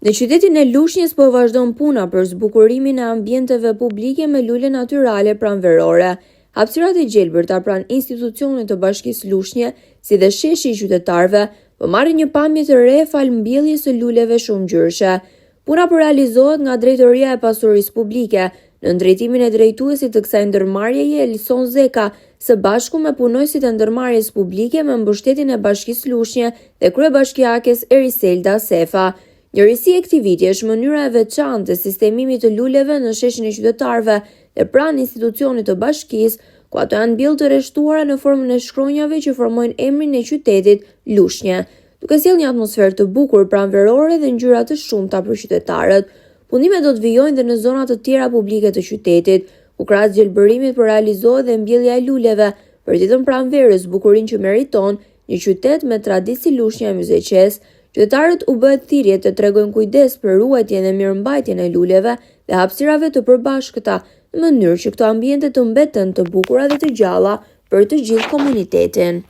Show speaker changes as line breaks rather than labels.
Në qytetin e Lushnjes po vazhdon puna për zbukurimin e ambienteve publike me lule natyrale pranverore. Hapësirat e gjelbërta pranë institucionit të Bashkisë Lushnje, si dhe sheshi i qytetarëve, po marrin një pamje të re falë mbjelljes së luleve shumëngjyrëshe. Puna po realizohet nga Drejtoria e Pasurisë Publike, nën drejtimin e drejtuesit të kësaj ndërmarrjeje Elson Zeka, së bashku me punonjësit e ndërmarrjes publike me mbështetjen e Bashkisë Lushnje dhe kryebashkiakes Eriselda Sefa. Një risi e këtij viti është mënyra e veçantë e sistemimit të luleve në sheshin e qytetarëve dhe pranë institucionit të bashkisë, ku ato janë mbjellë të rreshtuara në formën e shkronjave që formojnë emrin e qytetit, Lushnje. Duke sjellë një atmosferë të bukur pranverore dhe ngjyra të shumta për qytetarët. Punimet do të vijojnë dhe në zona të tjera publike të qytetit, ku krahas gjelbërimit po realizohet dhe mbjellja e luleve për t'i dhënë pranverës bukurinë që meriton një qytet me traditë si Lushnja e Myzeqesë. Qytetarët u bëhet thirrje të tregojnë kujdes për ruajtjen dhe mirëmbajtjen e luleve dhe hapësirave të përbashkëta, në mënyrë që këto ambiente të mbeten të bukura dhe të gjalla për të gjithë komunitetin.